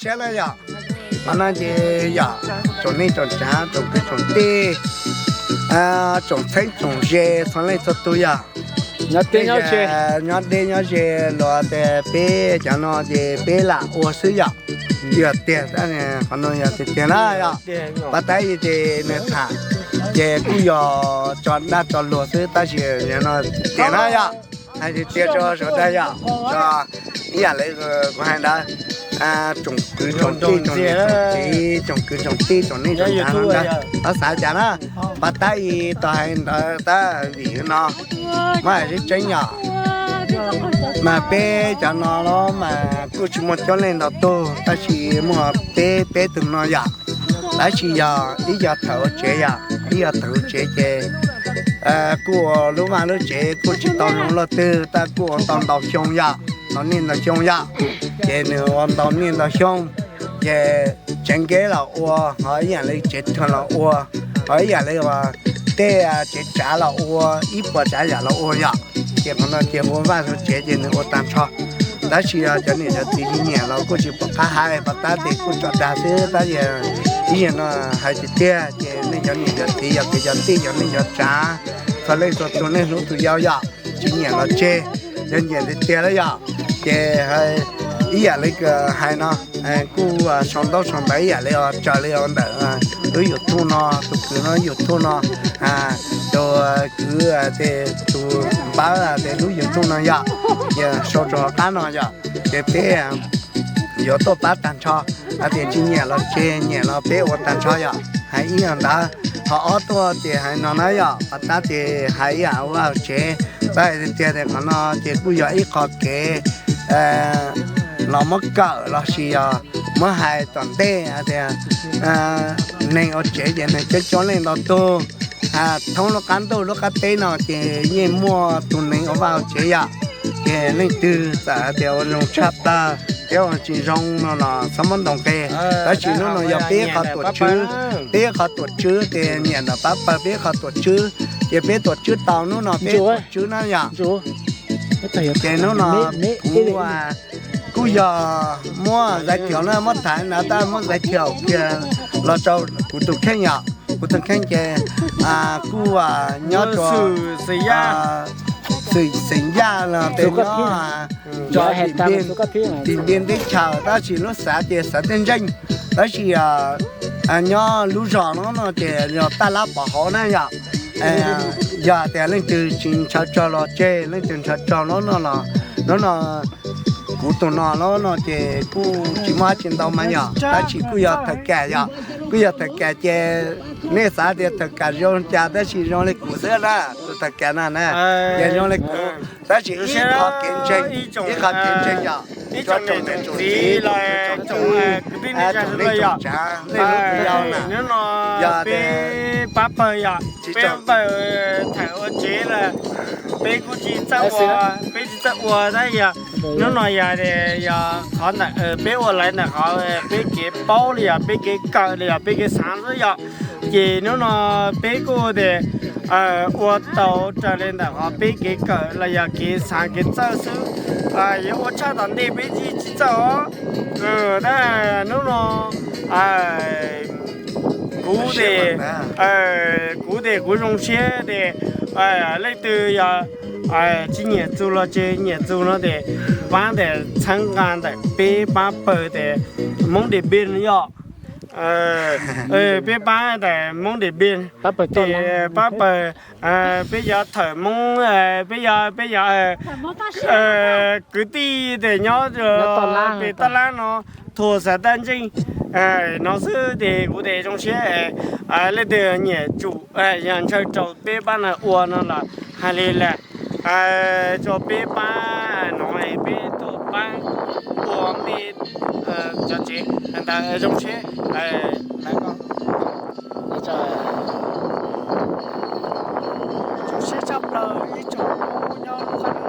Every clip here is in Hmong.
Tshiab na yom. Qhov no ces yog tsoom neej tsoom tsav, tsoom kwv tsoom tij, tsoom txheeb tsoom ze txhua leej txhua tus yog, nyob deb nyob ze los tias peb cov no ces peb lam ua xwb yom. Yog tiag, qhov no yog tiag tiag na yom. Pas tab ces nws tham ces kuj yog tso dag tso luag xwb tab sis no tiag na yom. Hais tiag tiag rau sawv daws yom, ib yam li kuv hais ntawd, tsoom kwv tsoom tij, tsoom niam tsoom txiv, tsoom kwv tsoom tij, tsoom neej tsoom tsav no ntag, xav cas na, pas tab ib tau hais ntawd tab vim no muab hais tseeb tseeb yom. Mas peb cov no los mas kuj tsis muaj coob leej ntau tug tab sis muaj peb peb tug no yom. Tab sis yog ib yog thawm ua tsev yom, ib yog thawm ua tsev ces kuj ua lub vaj lub tsev kuj tsis tau zoo luaj twg tab kuj ua tau ntau xyoo yom, ntau niaj ntau xyoo yom. Ces nws ua ntau niaj ntau xyoo ces tsev nkeb los ua, ho ib yam li tsev rog los ua, ho ib yam li tej tsev tsav los ua, ib puas tsav yam los ua yom. Ces qhov no ces ua vaj ua tsev ces nws ua tag nrho. Tab sis cov niam cov txiv tsis nyiam los kuj tsis pom qab hais, pas tab ces kuj tso dag xwb tab sis ib yam no hais tiag tiag ces nej cov niam cov txiv yog kwv cov tij yog neej cov tsav, txhua leej txhua tus nej hlub tus yau yom, tsis nyiam los tseg, yog nyiam tiag tiag lawm yom. Ces ib yam li hais no, kuj sau ntaub sau ntawv ib yam li raws li ntawm lub YouTube no, tus kwv no YouTube no, tus kwv tes tus npawb tes lub YouTube no yom, ces sau rau hauv qab no yom, ces peb yuav tuaj pab tag nrho, hais tias tsis nyiam los tseg, nyiam los peb ua tag nrho yom, hais ib yam ntawd. Ho ob tuaj ces hais no na yom, pas tab ces hais ib yam ua vaj tsev, tab hais tiag tiag tias qhov no ces kuj yog ib qho kev los muab kawm los sis yog muab hais tom ntej hais tias neeg ua tsev ces neeg coob coob leej ntau tug. Thoob lub qab ntuj lub qab teb no ces yeej muaj tus neeg ua vaj ua tsev yom, ces leej twg txawm hais tias ua zoo tshaj plaws thiab ua tsis zoo no los txhob muab ntaus nqe. Tab sis hnub no yog peb qhov tuam tswb, peb qhov tuam tswb ces nyiam ntawm pab pawg peb qhov tuam tswb, ces peb tuam tswb tau hnub no peb tuam tswb na yom. Ces hnub no kuv kuj yog muab zais thiaum na, muab tham na tab muab zais thiaum kiag los rau kuv tus kheej yom. Kuv tus kheej ces kuj nyob rau xeem Yaj los tes nyob tim ntiaj teb chaws tab sis lub xav ces xav tej ntseej, tab sis nyob lub zos no no ces yog taj lab pov hauv na yom. Yog tias leej twg tsis ntshaw raug los tseg, leej twg ntshaw raug no no los no no kuv tus no no no ces kuj tsis muaj dab tsi ntau mas yom, tab sis kuj yog thawm kam yom, kuj yog thawm kam ces nej xav tias thawm kam zoo cas tab sis zoo li kuv xwb na, tus thawm kam no na, yog zoo li kuv tab sis ib qho kev ntseeg, ib qho kev ntseeg yom, ib tsoom niam tsoom txiv los tsoom kwv tij neej tsa sawv daws yom, hnub no yog peb pab pawg yom, peb pawg thawm ua tsev lawm, peb kuj tsis txawj ua, peb tsis txawj ua tab yog hnub no yog, yog qhov ntawm peb ua lawv ntawm qhov peb kev paub li yog peb kev kawm li yog peb kev xav xwb yom. Ces hnub no peb kuj tias ua tau raws li ntawm qhov peb kev kawm los yog kev xav kev txawj xwb, yog ua tshaj tom ntej peb tsis tsis txawj os. Tab hnub no kuv tes, kuv tes kuv zoo siab tes leej twg yog tsis nyiam txug los tsis nyiam txug no tes pab tes txhawb nqa ntawm peb pab pawg tes Hmoob Điện Biên yom. Peb pab ntawm Hmoob Điện Biên, pab pawg, peb yog thawm Hmoob, peb yog, peb yog kwv tij tes nyob pem taj lab no, thuam xav taj ntseej no xwb tes kuv tes zoo siab. Leej twg nyiam tsum yog ntshaw raug peb pab no ua no los hais li lawm, tso peb pab no peb tuaj pab ua peb cov tsev ntawd zoo siab. Zoo siab tshaj plaws ib tsoom nyob lub qab ntuj no.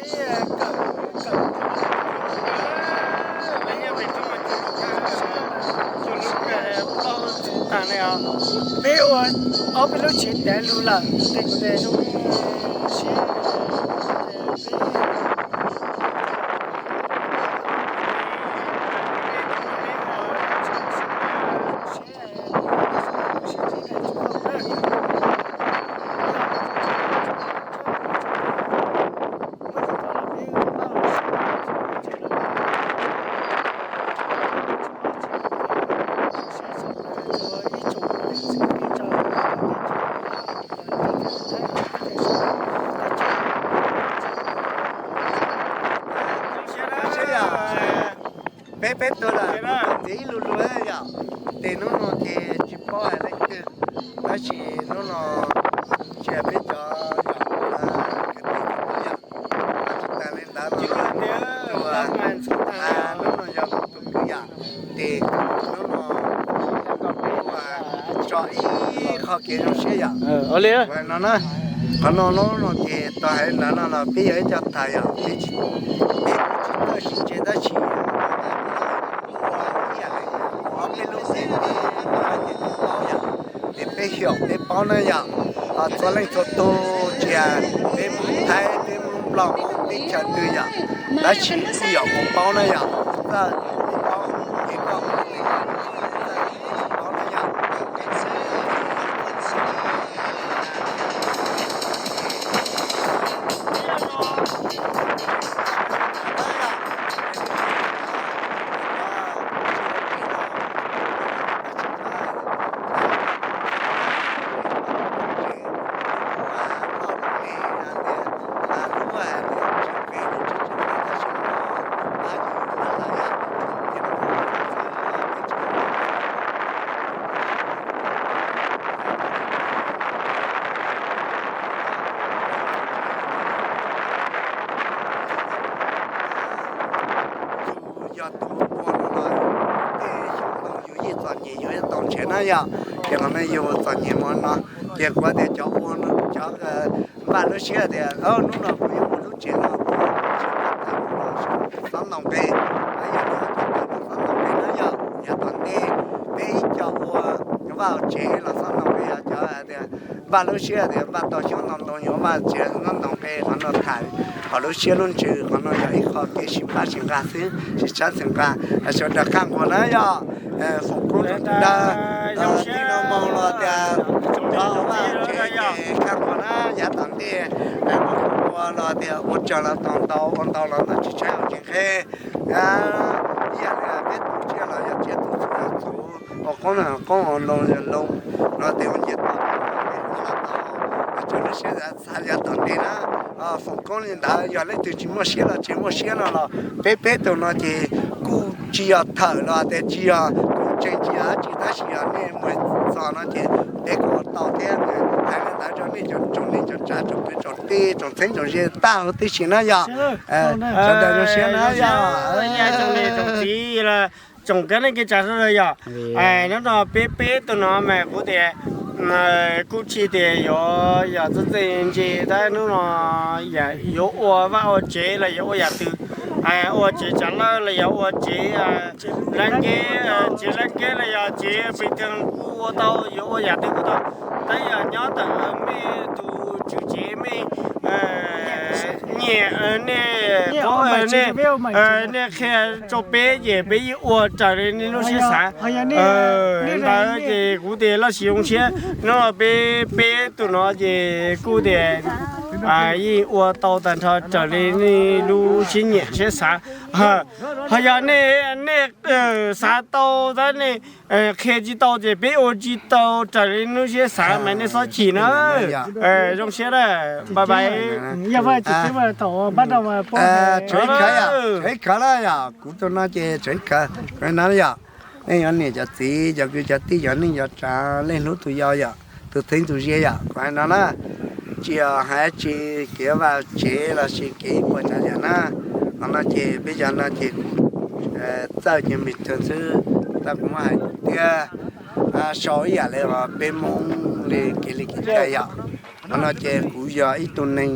Peb ua ob peb lub tsev ntev lug lawm, tej kuv tej zoo siab. Peb peb tug lawm, ntxiv ib lug lug yom. Ces hnub no ces tsis paub hais leej twg, tab sis hnub no ntsia peb cov yom, kwv tij yom, tsis tas li ntawd los hnub no yog kuv tus kwv yom. Ces hnub no tso ib qho kev zoo siab yom. Qhov no, qhov no no ces tau hais ntawd no los peb yog ib co thawj yom, peb tsis, peb tsis txawj sib ntse tab sis ob peb lub xeem peb paub yom, ces peb xyaum peb paub na yom. Txhua leej txhua tug tsis hais peb Hmoob Thaib, peb Hmoob Nplog, Hmoob teb chaws twg yom, tab sis kuj yog kuv paub na yom, txawj kuv paub, ces koj kuj txawj kuv paub na yom. Yus yog tus ua no los ces xyoo ntoo yus yeej txom nyem yus yeej tau nrhiav na yom. Ces qhov no yus txom nyem hmo no, ces kuv tias cov ua, cov npaj lub siab tias hnub no kuv yuav ua lub tsev no, xob ntoos npe, xob ntoos npe na yom. Yav tom ntej peb ib co ua vaj ua tsev los xob ntoos npe, yog cov tias npaj lub siab tias npaj tau xyoo ntoo ntoo yuav vaj tsev, xob ntoos npe. Qhov no tham hauv lub siab lub ntsws, qhov no yog ib qho kev sib pab sib nqa xwb, sib tshawb sib nqa. Sawv daws qaj nquas na yom, foom koob rau tag, tij no mus los tias vaj tsev ces qaj nquas na. Yav tom ntej ua los tias ua tsawg los tau ntau, ua ntau los tau tsis tshaib tsis qheb. Ib yam li peb tus tsiaj los yog tsiaj, tus txhuv los txhuv, ua qoob los qoob, ua loo los loo, no tias ua nyias tau tau, tsuas lub siab xav yav tom ntej na. Foom koob li ntawd, yog leej twg tsis muaj siab los tsis muaj siab no los peb peb tug no ces kuj tsis yog thawm los tias tsis yog koom tseem tsis yog dab tsi, tab sis yog nej muaj txog no ces peb kuj ua tau thiab. Hais li ntawd rau nej cov tsoom neej tsoom tsav tsoom kwv tsoom tij tsoom txheeb tsoom ze tag huv tib si na yom. Sawv daws zoo siab na yom. Tsoom kwv tij tsoom txiv, tsoom kwv tij neej kwv tsav sawv daws yom. Hnub no peb peb tug no mas kuv tias kuj tsis tias yuav yog txawj txawj ntse tab hnub no yuav ua vaj ua tsev los yog ua yam twg, ua tsev tsav lawj los yog ua tsev lab nkeb, tsev lab nkeb los yog tsev pis tag kuj ua tau, yuav ua yam twg kuj tau. Tab yog nyob ntawm mej tus tswv tsev mej nyiam nej, nej qhia rau peb ces peb yeej ua raws li nej lub siab xav. Ntawd ces kuv tias laj sis zoo siab no peb peb tug no ces kuj tias yeej ua tau tag nrho raws li nej lub siab nyiam siab xav. Ho yog nej, nej xav tau tab nej qhia tsis tau ces peb ua tsis tau raws li nej lub siab xav mas nej txhob chim na. Zoo siab na, bye bye. Tseem ib khawv, tseem ib khawv na yom, kuv tus no ces tseem ib khawv na yom. Nej cov niam cov txiv cov kwv cov tij cov neej cov tsav leej hlub tus yau yom, tus txheeb tus ze yom, kuv hais no na, tsis yog hais tsis kev vaj tsev los sis kev ib puas tsav yam na. Qhov no ces peb cov no ces kuv txawj ces me tug xwb, tab kuv muab hais tias sau ib yam li peb Hmoob li kev li kev cai yom. Qhov no ces kuv yog ib tug neeg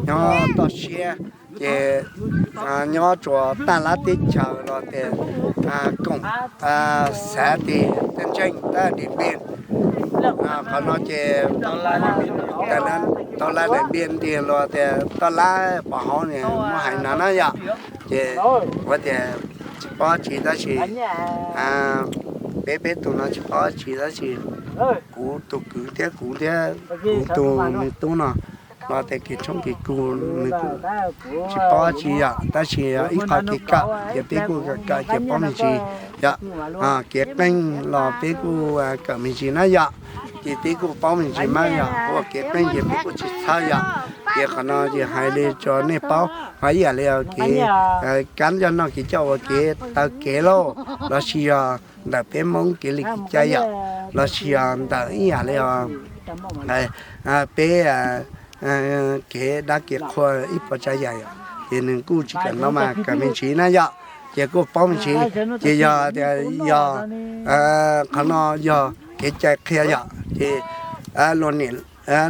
nyob toj siab, Ces nyob tsuas taj lab teb chaws los tias koom xav tias tej ntseeg tab Điện Biên. Qhov no ces tau lab Điện Biên tiag los tias toj lab pov hauv ne muab hais no na yom. Ces ua tias tsis paub tsi tab sis peb peb tus no tsis paub tsi tab sis kuv tus kwv thiab kuv thiab kuv tus me tub no los tias kev tshoob kev kub nws kuj tsis paub tsi yom, tab sis ib qho kev kawm ces peb kuj kawm ces paub me ntsis yom. Kev qeej los peb kuj kawm me ntsis na yom, ces peb kuj paub me ntsis mas yom, ua kev qeej ces peb kuj tsis txhawj yom. Ces qhov no ces hais li rau nej paub, ho ib yam li kev kab coj noj kev coj ua kev taw kev lauj, lossis yog ntawm peb Hmoob kev li kev cai yom, lossis yog ntawm ib yam li peb kev dab kev qhua ib puas tsav yam yom, ces nws kuj tsis kawm ntau mas kawm me ntsis na yom, ces kuj paub me ntsis. Ces yog tias yog qhov no yog kev cai qhia yom, ces luag niam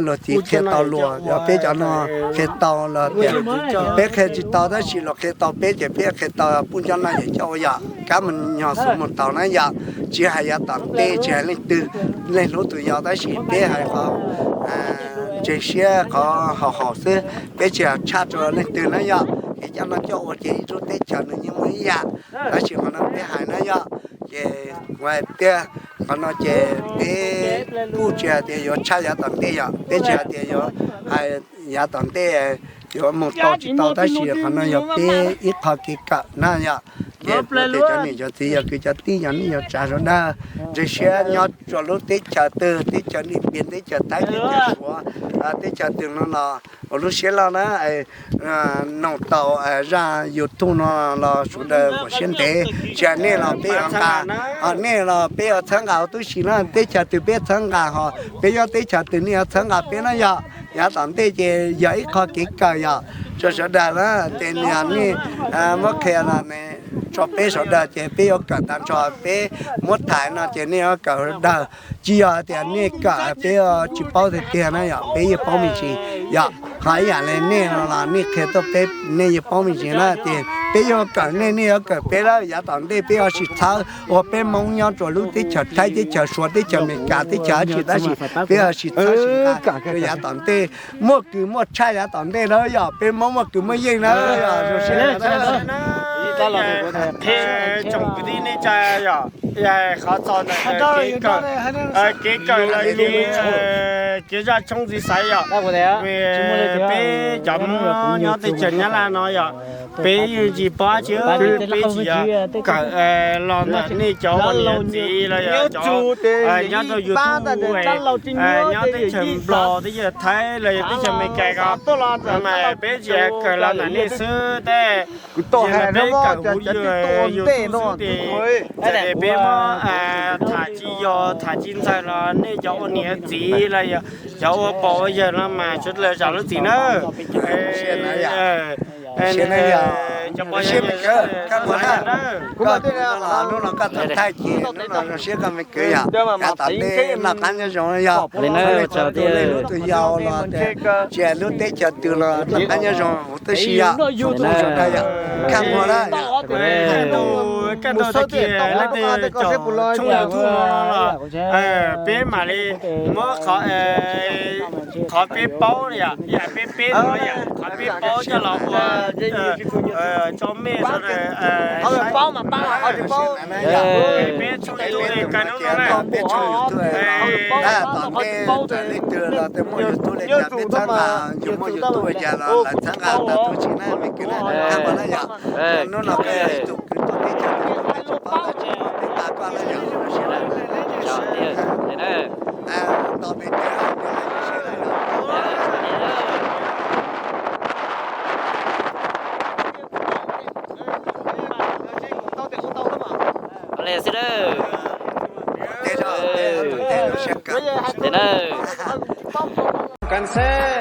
luag txiv qhia tau luag, yog peb cov no qhia tau los tias peb qhia tsis tau tab sis luag qhia tau peb ces peb qhia tau pub cov no yam coj ua yom, kab mus nyog xub mus taus na yom. Tsis hais yav tom ntej tsis hais leej twg, leej hlub tus yau tab sis peb hais qhov ntseeg siab qhov haum haum xwb, peb tsis hais tshaj rau leej twg na yom. Kev coj noj coj ua ces ib lub teb chaws nws yeej muaj ib yam, tab sis qhov no peb hais na yom. Ces tiag, qhov no ces peb kuj tsis hais tias yuav tshaj yav tom ntej yom, peb tsis hais tias yuav hais yav tom ntej yuav mus tau tsis tau tab sis qhov no yog peb ib qho kev kawm na yom. Ces puav leej cov niam cov txiv yog kwv cov tij yog neej yog tsav sawv daws, ntseeg siab nyob tsuas lub teb chaws twg, teb chaws Điện Biên, teb chaws Thaib, teb chaws Suav, teb chaws twg no los ua lub siab loj na, noog tau zaj YouTube no los sawv daws ua siab ntev, tsis hais nej los peb yuav nqa, ho nej los peb yuav txhawb nqa huv tib si na, teb chaws twg peb txhawb nqa ho peb nyob teb chaws twg nej yuav txhawb nqa peb na yom. Yav tom ntej ces yog ib qho kev kawm yom, tso sawv daws na, ces yog nej muab qhia los tso peb sawv daws ces peb yuav kawm tag nrho, peb muab tham no ces nej yuav kawm sawv daws. Tsis yog tias nej kawm peb tsis paub tiag tiag na yom, peb yeej paub me ntsis yom. Ho ib yam li nej no los nej qhia tuaj peb nej yeej paub me ntsis na, ces peb yuav kawm nej nej yuav kawm peb lawm. Yav tom ntej peb yuav tsis txhawb ua peb Hmoob nyob rau lub teb chaws Thaib, teb chaws Suav, teb chaws Amelikas, teb chaws dab tsi dab tsi, peb yuav tsis txhawb tsis nqa rau yav tom ntej. Muaj kws muaj tshaj yav tom ntej na yom, peb Hmoob muaj kws muaj yeej na yom. Tsoom kwv tij neej tsa yom, qhov txog ntawm kev kawm los kev zaj tshoob ntxiv xaiv yom, peb cov Hmoob nyob teb chaws Nyab Laj no yom, peb yeej tsis paub tsi, peb tsis yog kawm los ntawm nej cov ua niam txiv los yog cov nyob rau YouTube, nyob teb chaws Nplog, teb chaws Thaib los yog teb chaws Amelikas ko, mas peb tsis kawm los ntawm nej xwb tej. Peb kawm huv YouTube xwb ces txawm tias peb muab tham tsis yog tham tsis ntxaws los nej cov ua niam txiv los yog cov ua pog ua yawg no mas sawv daws zam lub txim nawb. Hnub no koj thaij ces hnub no zoo siab koj me kwv yom, yav tom ntej noj qab nyob zoo yom, tus lej hlub tus yau los tsis hais lub teb chaws twg los noj qab nyob zoo huv tib si yom, sawv daws yom, khaj muag na. Koj tau tag kis leej twg caum tshoob YouTube no los peb mam li muab qhov peb paub yom, yam peb peb no yom, qhov peb paub coj los ua tso mej sawv daws saib. Peb tshoob YouTube kawg hnub no na, peb tshoob YouTube tom ntej txawm leej twg los twb muaj YouTube li cas peb txhawb nqa, yus muaj YouTube li cas los lawv txhawb nqa tau tuaj tsis na me kwv na, khaj muag na yom. Hnub no koj yog ib tug kwv tuaj teb chaws twg los koj tsis paub dab tsi los peb nqa koj na yom, zoo siab na. Nto pem tiag. Ua li xwb na. Ua li xwb na.